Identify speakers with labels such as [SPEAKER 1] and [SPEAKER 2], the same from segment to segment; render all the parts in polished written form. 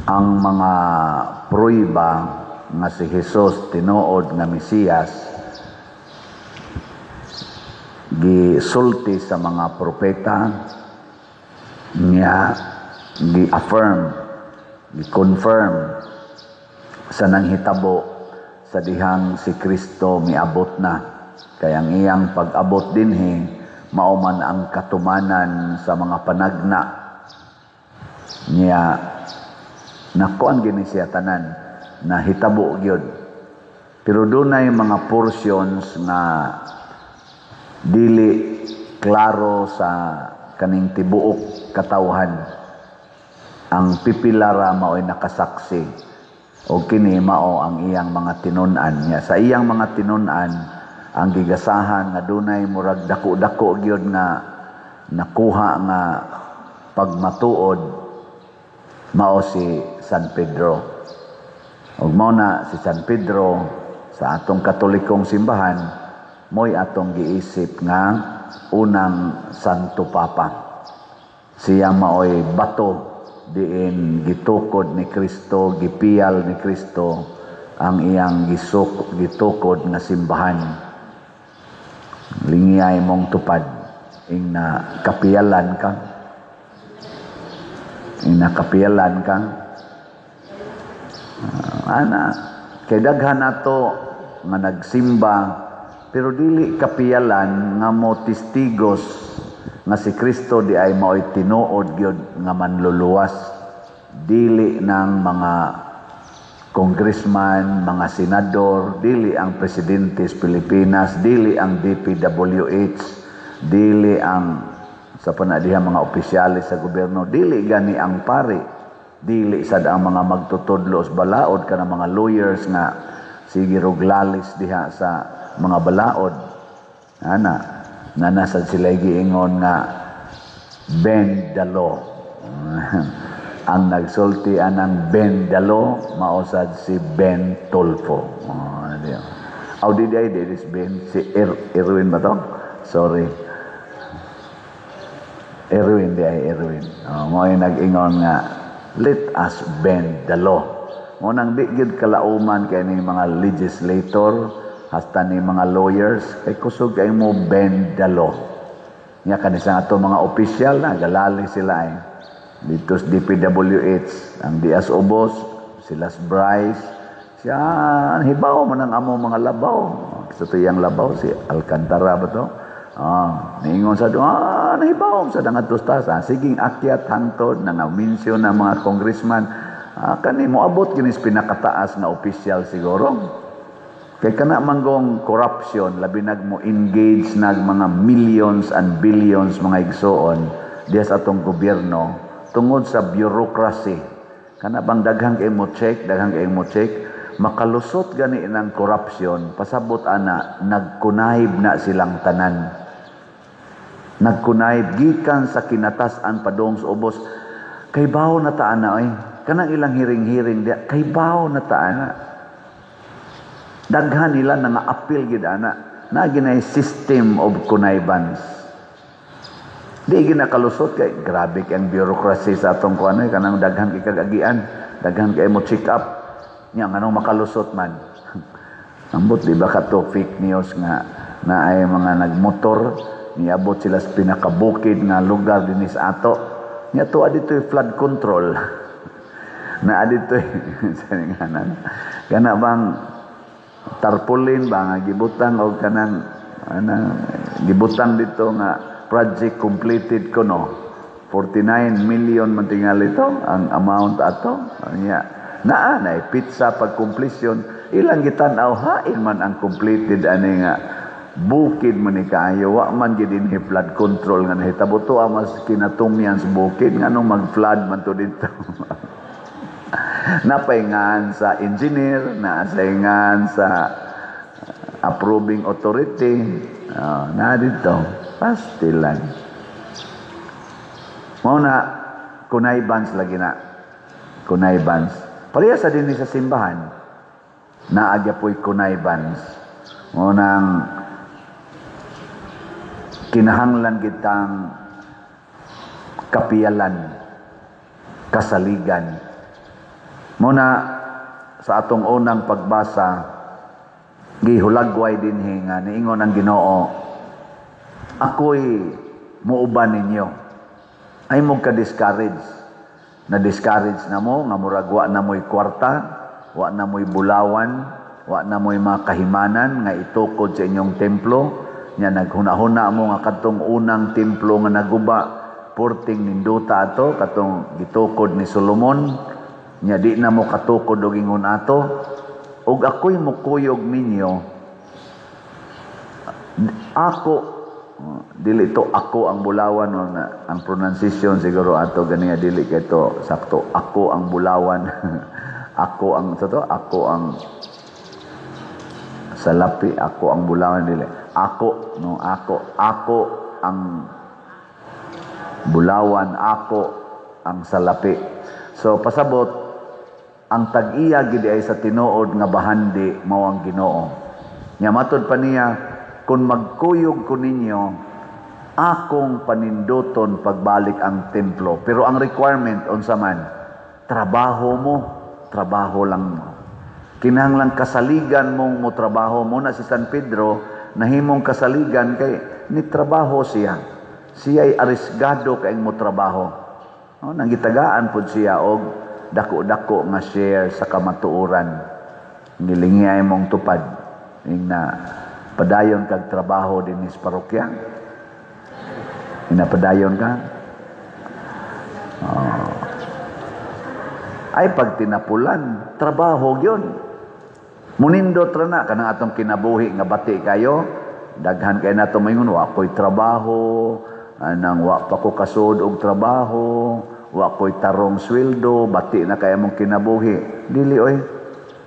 [SPEAKER 1] Ang mga pruiba nga si Jesus tinuod nga Mesiyas gisulti sa mga propeta niya, gi-affirm, gi-confirm sa nanghitabo sa dihang si Kristo miabot na. Kay ang iyang pag-abot dinhi mao man ang katumanan sa mga panagna niya. Nakuan gini siya tanan, nahitabo gyud. Pero dunay mga portions nga dili klaro sa kaning tibuok katawhan. Ang pipila ra mao'y nakasaksi o kini mao ang iyang mga tinun-an niya. Sa iyang mga tinun-an ang gigasahan nga dunay murag dako-dako gyud nga nakuha nga pagmatuod, mao si San Pedro. Ug mao na si San Pedro sa atong Katolikong simbahan mo'y atong giisip nga unang Santo Papa. Siya maoy bato diin gitukod ni Kristo, gipiyal ni Kristo ang iyang gitukod nga simbahan. Lingiyay mong tupad ing na kapiyalan ka. Ing nakapiyalan ka. Ana, kay daghan nato nga nagsimba pero dili kapiyalan nga mo testigos nga si Kristo di ay mao'y tinuod gyud nga manluluwas. Dili ng mga congressman, mga senador, dili ang presidente sa Pilipinas, dili ang DPWH, dili ang sa panadiha mga opisyales sa gobyerno, dili gani ang pari, dili sad ang mga magtutudlo sa balaod, kana mga lawyers nga sige ruglalis diha sa mga balaod. Ana, nana sad sila giingon nga "bend the law". Ang nagsulti anang "bend the law" mao sad si Ben Tulfo. Oh, di. Aw, di di di is Ben si Erwin ba to? Sorry. Erwin di ay Erwin. Oh, mo nag-ingon nga "let us bend the law". Mo nang di gyud kalauman kay ni mga legislator hasta ni mga lawyers kay kusog kay mo bend the law. Nya kani sa ato mga opisyal na galali sila ay dito sa DPWH, ang Dias Ubos, sila Bryce, siya hibaw man ang amo mga labaw. Sa tuyang labaw si Alcantara ba to? Niingon sa nahibaw sa dangadto sa taas. Siging akyat hangtod na nga-mention ng mga congressman. Kani moabot kini sa pinakataas nga opisyal siguro. Kay kana manggong corruption, labi nag mo engage nag mga millions and billions, mga igsoon, diya sa atong gobyerno tungod sa bureaucracy. Kana bang daghang kay mo check, daghang kay mo check, makalusot gani ng corruption, pasabot ana nagkunayib na silang tanan. Nagkunayib gikan sa kinatas-an padung sa ubos. Kay bawo na ta ana oy. Kanang ilang hiring-hiring diya, kay bawo na ta ana. Daghan nila nga appeal gid ana. Na ginay system of connivance. Di ginakalusot kay grabe kay ang bureaucracy sa atong kuan oy, kanang daghan kay kagagian, daghan kay mo check up. Nya nganong makalusot man? Ambot di ba kato fake news nga na ay mga nagmotor, niabot sila sa pinakabukid nga lugar dinhi sa ato. Nya tuwa dito flood control. Na dito sa kana bang tarpaulin ba nga gibutang og kanang ana gibutang dito nga project completed kuno. 49 million man tingali ito ang amount ato. Nya naa na petsa pag completion. Ilang gitan-aw, hain man ang completed ani nga bukid man ni kaayo, wa man gid dinhi flood control nga nahitabo to mas kinatumyan sa bukid. Nganong mag-flood man to dito? Napaingan sa engineer, nasaingan sa approving authority, na dito pastilan. Mao na connivance lagi na connivance. Pareha sa dinhi sa simbahan, naa po'y connivance. Mao nang kinahanglan kitang kapiyalan, kasaligan. Muna sa atong unang pagbasa, gihulagway dinhi nga niingon ang Ginoo, "Ako'y muuban ninyo." Ay mo ka-discourage. Na-discourage na mo nga murag wa na mo'y kwarta, wa na mo'y bulawan, wa na mo'y mga kahimanan nga itukod sa inyong templo. Nya naghuna-huna mo nga kadtong unang templo nga naguba, purting ninduta ato, katong gitukod ni Solomon. Nya di na mo katukod og ingon ato. Ug ako'y mukuyog ninyo. Ako, dili to "ako ang bulawan" o na, ang pronunciation siguro ato ganiya dili kay to sakto, "ako ang bulawan", "ako ang" sa to, "ako ang salapi", "ako ang bulawan", dili "ako", no? Ako, "Ako ang bulawan, ako ang salapi." So pasabot, ang tag-iya gid ay sa tinuod nga bahandi mao ang Ginoo. Nya matud pa niya, "Kung magkuyog ko ninyo, akong paninduton pagbalik ang templo." Pero ang requirement, unsa man? Trabaho mo, trabaho lang mo. Kinahanglan kasaligan mong mo trabaho mo na. Si San Pedro nahimong kasaligan kay ni trabaho siya. Siya ay arisgado kay mo trabaho. No, nangitagaan pud siya og dako-dako nga share sa kamatuoran. Gilingi mong tupad ing na padayon kag trabaho dinhi sa parokya. Inapadayon ka? Oh. Ay pag tinapulan, trabaho gyud. Munindot ra na kanang atong kinabuhi nga bati kayo, daghan kay nato maingon, "Wa ko'y trabaho, anang wa pa ko kasud og trabaho, wa ko'y tarong sweldo," bati na kay among kinabuhi. Dili oy.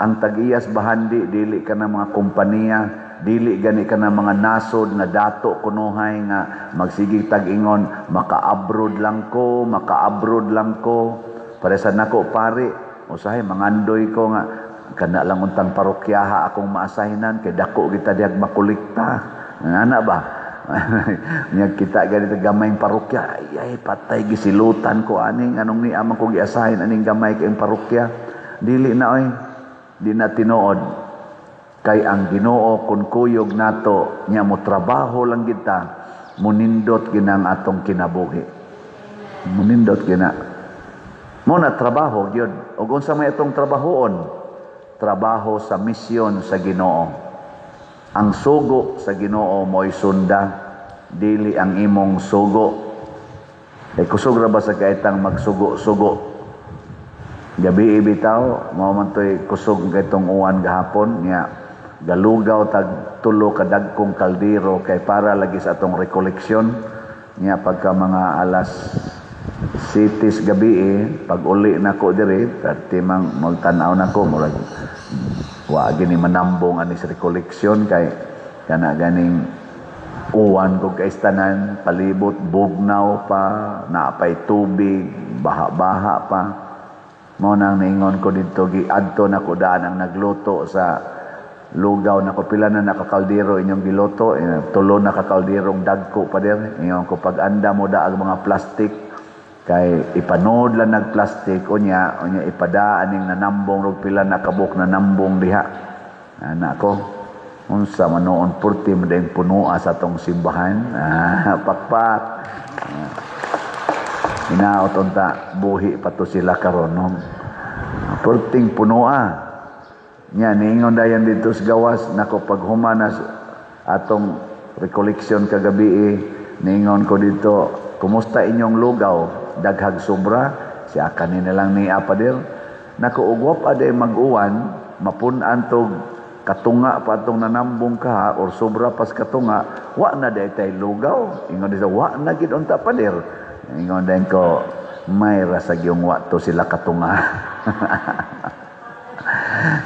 [SPEAKER 1] Ang tag-iyas bahandi dili ka na mga kompanya, dili gani ka na mga nasod nga dato kunuhay nga magsige tag-ingon, "Maka-abroad lang ko, maka-abroad lang ko." Pare sa nako pare, usahay mangandoy ko nga kana lang untang parokyaha akong maasahinan kay dako kita dihag makolekta. Ana ba? Nya kita ganito gamayng parokya, ay, ay patay, gisilutan ko aning anong ni amang ko giasahin aning gamay kayong parokya. Dili na oy. Di na tinuod. Kay ang Ginoo, kun kuyog nato nya mo trabaho lang kita, munindot ginang atong kinabuhi. Munindot gina. Mo na trabaho gyud. Ug unsa may atong trabahoon? Trabaho sa misyon sa Ginoo. Ang sugo sa Ginoo mo'y sunda, dili ang imong sugo. Kay kusog ra ba sa kaitang magsugo-sugo. Gabi bitaw, mao man to'y kusog kay tong uwan gahapon nya galugaw tag tulo ka dagkong kaldero kay para lagi sa atong recollection. Nya pagka mga alas sitis gabi eh, pag uli nako diri, perti mang magtan-aw nako, murag wa gini manambong ani sa recollection kay kana ganing uwan ko kaistanan palibot, bugnaw pa, naapay tubig, baha-baha pa. Mao nang niingon ko didto, giadto nako daan ang nagluto sa lugaw nako, "Pila na nakakaldero inyong giluto?" Eh, "Tulo na kakalderong dagko, pader." Ingon ko, "Pag anda mo da ang mga plastic kay ipanood lang nag plastic, unya unya ipadaan ning nanambong rog pila na kabuk na nambong diha." Ana ko, unsa man noon, purti mo dayong punoa sa atong simbahan. Ah, pakpak. Ah. Hinaot unta buhi pa to sila karon, no. Purting punoa. Nya niingon dayon dito sa gawas nako pag human atong recollection kagabi eh, niingon ko dito, "Kumusta inyong lugaw? Daghag sobra?" Siya kanina lang ni apadir. Nako, ug wa pa day mag-uwan, mapun-an tog katunga pa atong nanambong ka or sobra pas katunga, wa na day tay lugaw. Ingon dito, "Wa na gid unta, pader." Ingon din ko, "May rasag yung wa to sila katunga."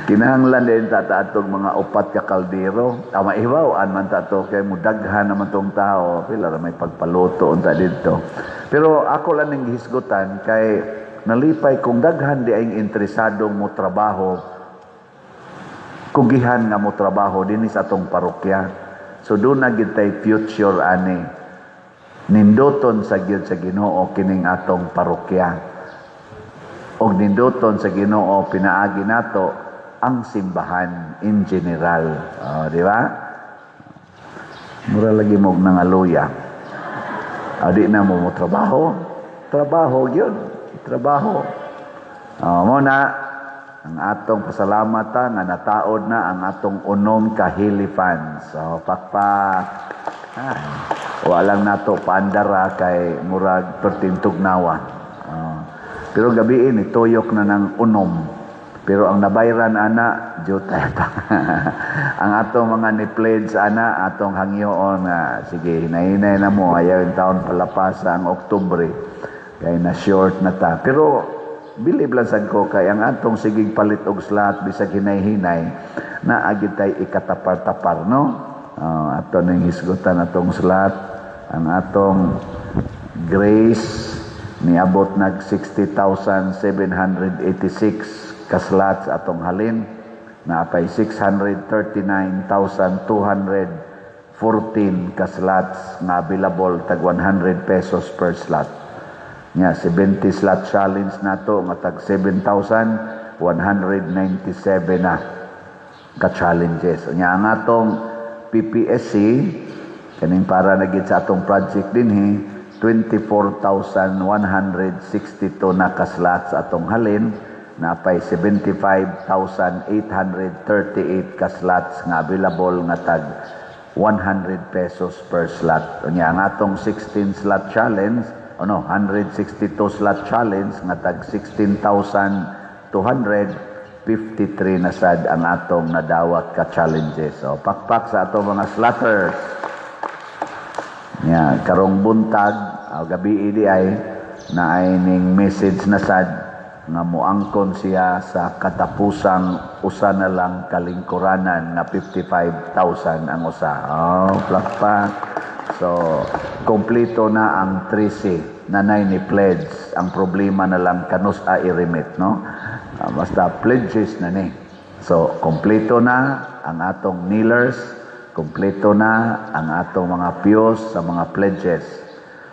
[SPEAKER 1] Kinahanglan din ta atong mga upat ka kaldero. Tama ibaw an man ta to kay mudaghan naman tong tao, pila ra may pagpaluto unta didto. Pero ako lang ning gihisgutan kay nalipay kung daghan di ay interesadong mo trabaho, kugihan nga mo trabaho dinhi sa atong parokya. So doon na gid tay future ani. Nindoton sa gyud sa Ginoo kining atong parokya. Og ninduton sa Ginoo pinaagi nato ang simbahan in general. Oh, di ba? Mura lagi mo nangaluya. Ah, di na mo mo trabaho. Trabaho yun. Trabaho. Oh, mo na ang atong pasalamatan nga nataod na ang atong unom ka Healy fans. So, pakpak. Ay, walang nato paandara kay murag pertintugnawa. Oh. Pero gabi ni tuyok na ng unom. Pero ang nabayran ana, jutay pa. Ang atong mga ni pledge ana, atong hangyoon nga sige, hinay-hinay na mo, ayaw yung taon palapas ang Oktubre kay na short na ta. Pero bilib lang sad ko kay ang atong sigig palit og slot bisag hinay-hinay na agid tay ikatapar-tapar, no? Ato ning hisgutan atong slot, ang atong Grace niabot nag 60,786 ka slots atong halin, naapay 639,214 ka slots nga available, tag 100 pesos per slot. Nya 70 slot challenge nato nga tag 7,197 na ka challenges. Nya ang atong PPSC kaning para na gid sa atong project dinhi, 24,162 na ka slots atong halin, napay 75,838 ka slots nga available nga tag 100 pesos per slot. Unya ang atong 16 slot challenge, ano, 162 slot challenge nga tag 16,253 na sad ang atong nadawat ka challenges. So pakpak sa atong mga slotters. Nya karong buntag, gabi di ay naay ning message na sad nga muangkon siya sa katapusang usa na lang kalingkuranan nga 55,000 ang usa. Oh, plakpak. So, kompleto na ang 13 na ni pledge. Ang problema na lang kanus-a i-remit, no? Basta pledges na ni. So, kompleto na ang atong kneelers, kompleto na ang atong mga pews sa mga pledges.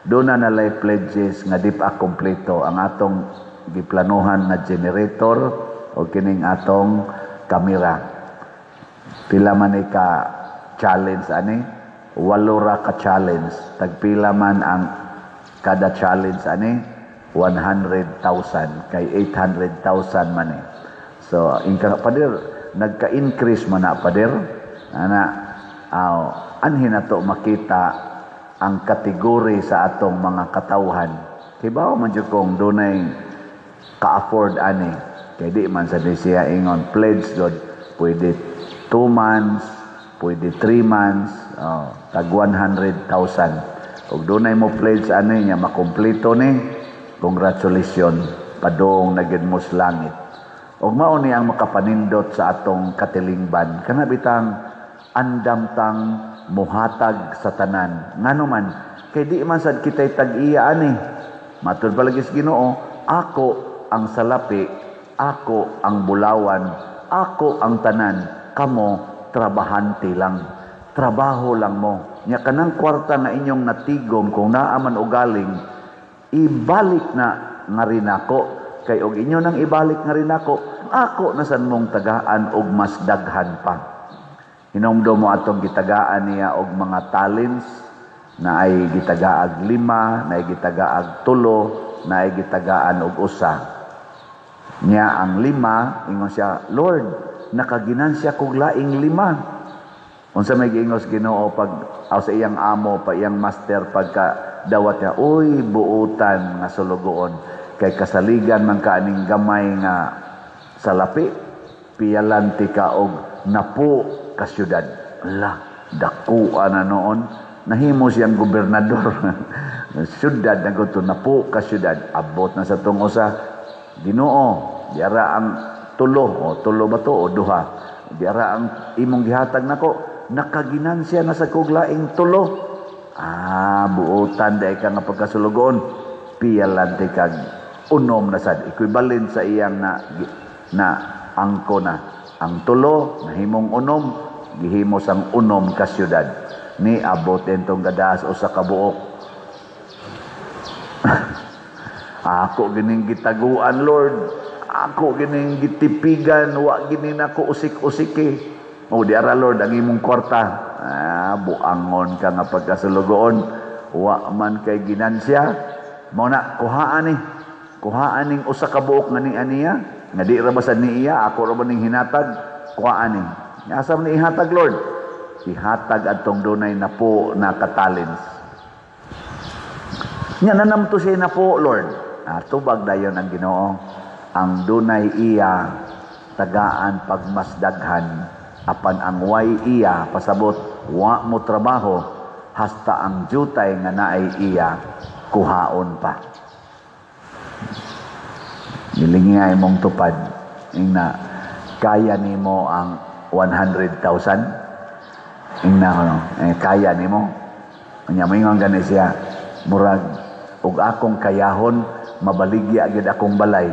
[SPEAKER 1] Doon na nalay pledges nga di pa kompleto ang atong giplanuhan nga generator o kining atong kamera. Pila man ni ka challenge ani? Walo ra ka challenge. Tagpila man ang kada challenge ani? 100,000 kay 800,000 man eh. So, inka pader, nagka-increase man na, pader. Ana, aw, anhin na to makita ang kategory sa atong mga katawhan. Kay bawo man jud kung dunay ka-afford ani. Kay di man sa di siya ingon pledge god, pwede 2 months, pwede 3 months, oh, tag 100,000. Ug dunay mo pledge ani nya makumpleto ni, congratulations, padung na gid mo sa langit. Ug mao ni ang makapanindot sa atong katilingban. Kana bitang andam tang muhatag sa tanan. Ngano man kay di man sad kitay tag-iya ani. Matud pa lagi sa Ginoo, "Ako ang salapi, ako ang bulawan, ako ang tanan, kamo trabahante lang." Trabaho lang mo. Nya kanang kwarta nga inyong natigom kung naa man o galing, ibalik na nga rin ako. Kay og inyo nang ibalik nga rin ako, ako na san mong tagaan og mas daghan pa. Hinumdum mo atong gitagaan niya og mga talents na ay gitagaag lima, na ay gitagaag tulo, na ay gitagaan og usa. Nya ang lima, ingon siya, "Lord, nakaginansya kog laing lima." Unsa may giingos Ginoo pag aw sa iyang amo pa iyang master pagka dawat niya? "Uy, buutan nga sulugoon, kay kasaligan man ka aning gamay nga salapi, piyalan ti ka og napo ka syudad." La, dakuan na noon, nahimo siyang gobernador. Syudad na gusto, napo ka syudad. Abot na sa tong usa, "Ginoo, diara ang tulo, o tulo ba to o duha? Diara ang imong gihatag nako, nakaginansya na sa kog laing tulo." "Ah, buotan dai ka nga pagkasulugoon, piyalan ti kag unom na sad." Equivalent sa iyang na na angko na. Ang tulo nahimong unom, gihimo sang unom ka syudad. Ni abot entong gadas usa ka buok. Ako gining gitaguan, Lord. Ako gining gitipigan, wa gini nako usik-usiki. O di ara, Lord, ang imong kwarta. Ah, buangon ka nga pagkasulugoon. Wa man kay ginansya. Mao na kuhaan ni. Kuhaan ning usa ka buok nga ni aniya, nga di ra ba sad ni iya, ako ra ba ning hinatag, kuhaan ni. Asa man ni ihatag, Lord? Ihatag adtong dunay napo na ka talents. Nya nanamto siya napo, Lord. Ah, tubag dayon ang Ginoo. Ang dunay iya, tagaan pagmasdaghan, apan ang way iya, pasabot wa mo trabaho, hasta ang jutay nga naay iya kuhaon pa. Nilingi nga imong tupad, ingna, kaya nimo ang 100,000? Ingna ko, eh, kaya nimo? Nya moingon gani siya, murag ug akong kayahon, mabaligya gid akong balay.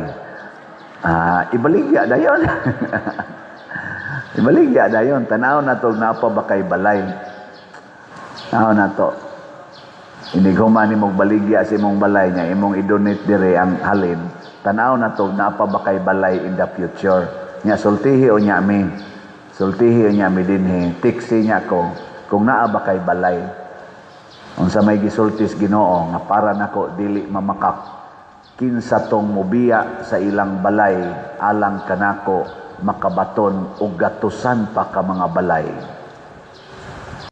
[SPEAKER 1] Ah, ibaligya dayon. Ibaligya dayon. Tanaw na to, naa pa ba kay balay? Tanaw na to. Inig human nimong baligya sa imong balay niya, imong i-donate dire ang halin. Tanaw na to, naa pa ba kay balay in the future? Nya sultihi o nya mi. Sultihi o nya mi dinhi. Tiksi niya ko kung naa ba kay balay. Unsa may gisultis Ginoo nga para nako dili mamakak, kinsa tong mubiya sa ilang balay alang kanako, makabaton og gatusan pa ka mga balay.